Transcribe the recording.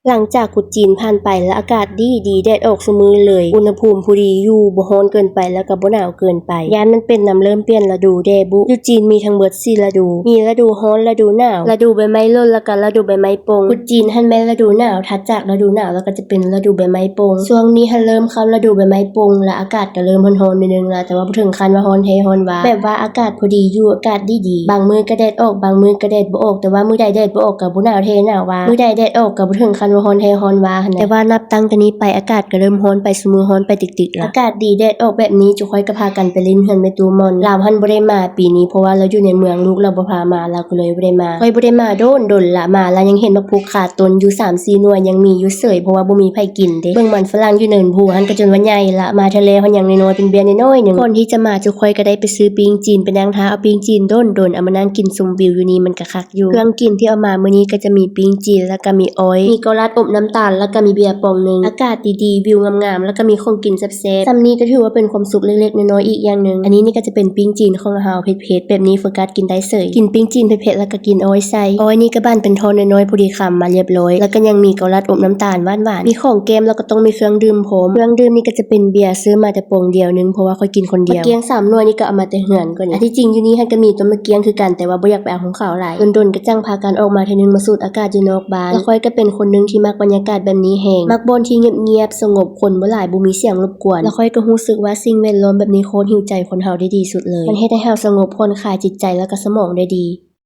ຫຼັງຈາກກຸດຈີນຜ່ານໄປ ແລະ ອາກາດດີໆ ແດດອອກຊຸມື້ເລີຍ ອຸນຫະພູມພໍດີຢູ່ ບໍ່ຮ້ອນເກີນໄປ ແລ້ວກໍບໍ່ໜາວເກີນໄປ. ຢ້ານມັນເປັນນຳເລີ່ມປ່ຽນລະດູແດ່ບຸ. ຢູ່ຈີນມີທັງເບິດສີ່ລະດູ ມີລະດູຮ້ອນ, ລະດູໜາວ, ລະດູໃບໄມ້ຫຼົ່ນ ແລ້ວກໍລະດູໃບໄມ້ປົ່ງ. ກຸດຈີນຫັ້ນແມ່ນລະດູໜາວ, ຖັດຈາກລະດູໜາວແລ້ວກໍຈະເປັນລະດູໃບໄມ້ປົ່ງ. ຊ່ວງນີ້ຫັ້ນເລີ່ມເຂົ້າລະດູໃບໄມ້ປົ່ງ ແລະ ອາກາດກໍເລີ່ມຮ້ອນໆ ໜ້ອຍໜຶ່ງລະ ແຕ່ວ່າບໍ່ເຖິງຂັ້ນວ່າຮ້ອນແທ້ຮ້ອນວ່າ ແບບວ່າອາກາດພໍດີຢູ່ ອາກາດດີໆ. ບາງມື້ກໍແດດອອກ ບາງມື້ກໍແດດບໍ່ອອກ, ແຕ່ວ່າມື້ໃດແດດບໍ່ອອກກໍບໍ່ໜາວແທ້ໜາວວ່າ ມື້ໃດແດດອອກກໍບໍ່ເຖິງຂັ້ນວ່າຮ້ອນແທ້ຮ້ອນວ່າຫັ້ນແຫຼະ. ແຕ່ວ່ານັບຕັ້ງແຕ່ນີ້ໄປ ອາກາດກໍເລີ່ມຮ້ອນໄປຊຸມື້ ຮ້ອນໄປຕິກໆລະ. ອາກາດດີແດດອອກແບບນີ້ ຈຸຂ້ອຍກໍພາກັນໄປຫຼິ້ນເຮືອນແມ່ຕູ້ມ່ອນ. ລາວຫັ້ນບໍ່ໄດ້ມາປີນີ້ ເພາະວ່າລາວຢູ່ໃນເມືອງ ລູກລາວບໍ່ພາມາ ລາວກໍເລີຍບໍ່ໄດ້ມາ. ຂ້ອຍບໍ່ໄດ້ມາໂດນດົນລະ ມາລະຍັງເຫັນໝາກພຸກຄາຕົ້ນຢູ່ສາມສີ່ໜ່ວຍ ຍັງມີຢູ່ເສີຍ ເພາະວ່າບໍ່ມີໃຜກິນເດ້. ເບິ່ງມັນຝຣັ່ງຢູ່ເນີນພູຫັ້ນກໍຈົນວ່າໃຫຍ່ລະ ມາເທື່ອແລກເຮົາຍັງນ້ອຍໆ ເປັນເບ້ຍນ້ອຍໆໜຶ່ງ. ກ່ອນທີ່ຈະມາ ຈຸຂ້ອຍກໍໄດ້ໄປຊື້ປີ້ງຈີນ ໄປນັ່ງຖ້າເອົາປີ້ງຈີນໂດນໆ ເອົາມານັ່ງກິນຊົມວິວຢູ່ນີ້ ມັນກໍຄັກ ຢູ່. ເຄື່ອງກິນທີ່ເອົາມາມື້ນີ້ກໍຈະມີປີ້ງຈີນ ແລ້ວກໍມີອ້ອຍ ມີເກົາລັດອົບນ້ຳຕານ ແລ້ວກໍມີເບຍປ່ອງໜຶ່ງ. ອາກາດດີໆ ວິວງາມໆ ແລ້ວກໍມີຂອງກິນແຊບໆ. ສ່ຳນີ້ກໍຖືວ່າເປັນຄວາມສຸກເລັກໆ ນ້ອຍໆ ອີກຢ່າງໜຶ່ງ. ອັນນີ້ນີ້ກໍຈະເປັນປີ້ງຈີນຂອງເຮົາ ເຜັດໆ ແບບນີ້ໂຟກັສກິນໄດ້ເສີຍ. ກິນປີ້ງຈີນເຜັດໆ ແລ້ວກໍກິນອ້ອຍໃສ່. ອ້ອຍນີ້ກໍບານເປັນທ່ອນນ້ອຍໆ ພໍດີຄຳມາລຽບລ້ອຍ ແລ້ວກໍຍັງມີເກົາລັດອົບນ້ຳຕານຫວານໆ. ມີຂອງແກ້ມ ແລ້ວກໍຕ້ອງມີເຄື່ອງດື່ມພ້ອມ. ເຄື່ອງດື່ມນີ້ກໍຈະເປັນເບຍ ຊື້ມາແຕ່ປ່ອງດຽວໜຶ່ງ ເພາະວ່າຂ້ອຍກິນຄົນດຽວ. ໝາກກ້ຽງສາມໜ່ວຍນີ້ກໍເອົາມາແຕ່ເຮືອນ ກ່ອນ ອັນທີ່ຈິງຢູ່ນີ້ຫັ້ນກໍມີຕົ້ນໝາກກ້ຽງຄືກັນ ແຕ່ວ່າບໍ່ຢາກໄປເອົາຂອງເຂົາຫຼາຍ. ດົນໆ ກໍຈັ່ງພາກັນອອກມາເທື່ອໜຶ່ງ ມາສູດອາກາດຢູ່ນອກບ້ານ. ແລ້ວຂ້ອຍກໍເປັນຄົນໜຶ່ງທີ່ມັກບັນຍາກາດແບບນີ້ແຮງ. ມັກບ່ອນທີ່ງຽບໆ ສະຫງົບ ຄົນບໍ່ຫຼາຍ ບໍ່ມີສຽງລົບກວນ. ແລ້ວຂ້ອຍກໍຮູ້ສຶກວ່າສິ່ງແວດລ້ອມແບບນີ້ໂຄດຮີວໃຈຄົນເຮົາໄດ້ດີສຸດເລີຍ. ມັນເຮັດໃຫ້ເຮົາສະຫງົບ ຜ່ອນຄາຍຈິດໃຈ ແລ້ວກໍສະໝອງໄດ້ດີ.